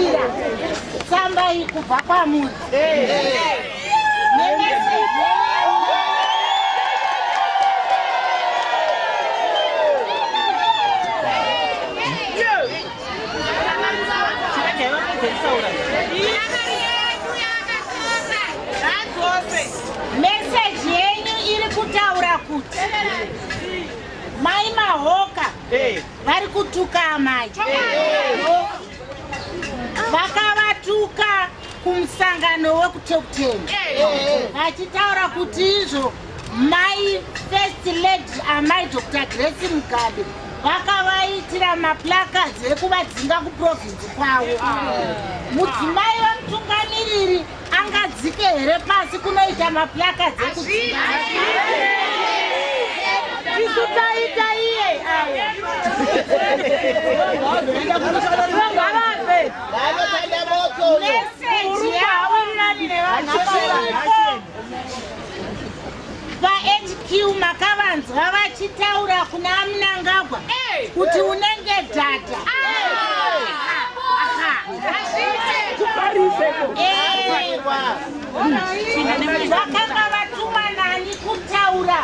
Tagamuchira tsamba iyi kubva kwamuri. Meseji yenyu iri kutaura kuti mai Mahoka vari kutuka amai, vakavatuka kumusangano wekutokuteni vachitaura kuti izvo mai First Lady amai Dr Grace Mugabe vakavaitira maplacards ekuvadzinga kuprovinsi kwavo. Mudzimai wemutungamiriri angadzike here pasi kunoita maplacards ekudzinga? Isu taita iye aya. Ngavafe. Meseji yavo chiripo paHQ, makavanzwa vachitaura kuna Mnangagwa kuti unenge dhadha. Vakanga vatuma nani kutaura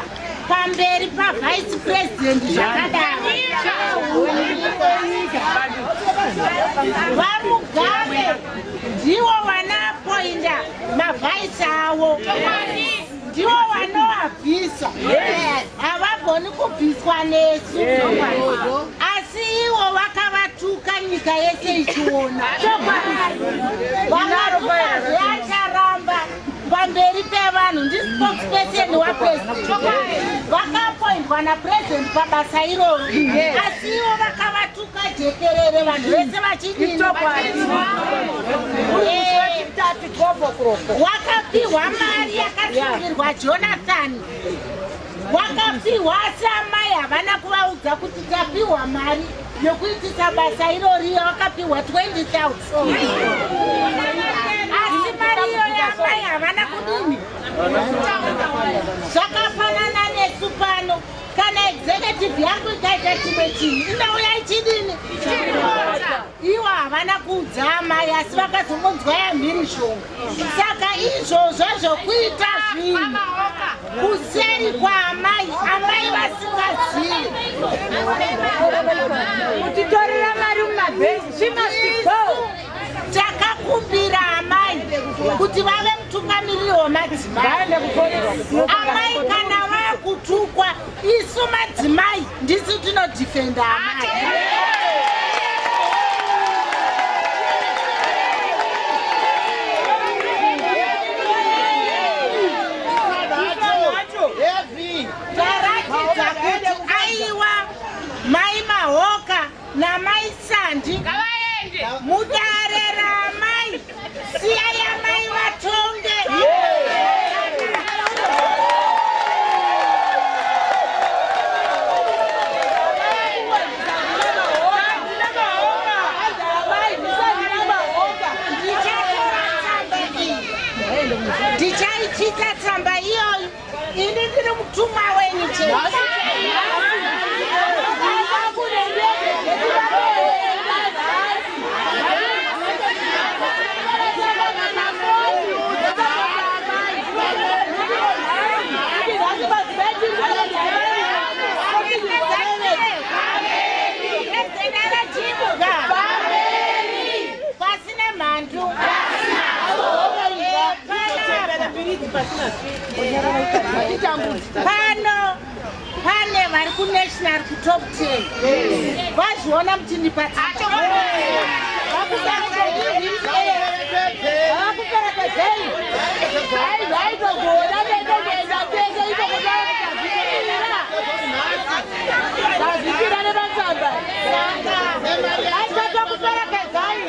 pamberi pavice president zvakadaro? VaMugabe ndivo vanapoinda mavice avo, ndivo vanovabvisa, havagoni kubviswa nesu. Asi ivo vakavatuka nyika yese ichiona. Vakatukazve acharamba pamberi pevanhu, ndispokesperson wapresident, vakapoindwa napresident pabasa iroro, asi ivo vakavatuka jekerere, vanhu vese vachidini. Wakapiwa mari yakasungirwa Jonathan, wakapiwa, asi amai havana kuvaudza kuti tapiwa mari yokuitisa basa iroriyo. Wakapiwa 20,000, asi mari iyoyo amai havana kudini. Zvakafanana nesu pano, kana executive yangu ikaita chimwe chinhu, inouya ichidini? Ivo havana kuudza amai, asi vakazongonzwa yamhirishonga. Saka izvozvo zvokuita zvinhu kuseri kwaamai, amai vasingazivi, Kutitorera mari mumabhengi. She must go. Takakumbira amai kuti vave mutungamiriri wemadzimai. Amai kana vakutukwa, isu madzimai ndisu tinodhifenda amai. Taratidza kuti aiwa, mai Mahoka namai Sandi mudare raamai, siyai amai vatonge. Ndichatora tsamba iyi, ndichaichita tsamba iyoyi. Ini ndiri mutumwa wenyu chete. Pasina mhandu. Pano pane vari kunational kutop 10 vazviona muchindipa. Vakuperekedzei. Vaitogona netokuenda tese itokutazvipira. Tazvipira nematsamba. Aitatokuperekedzai.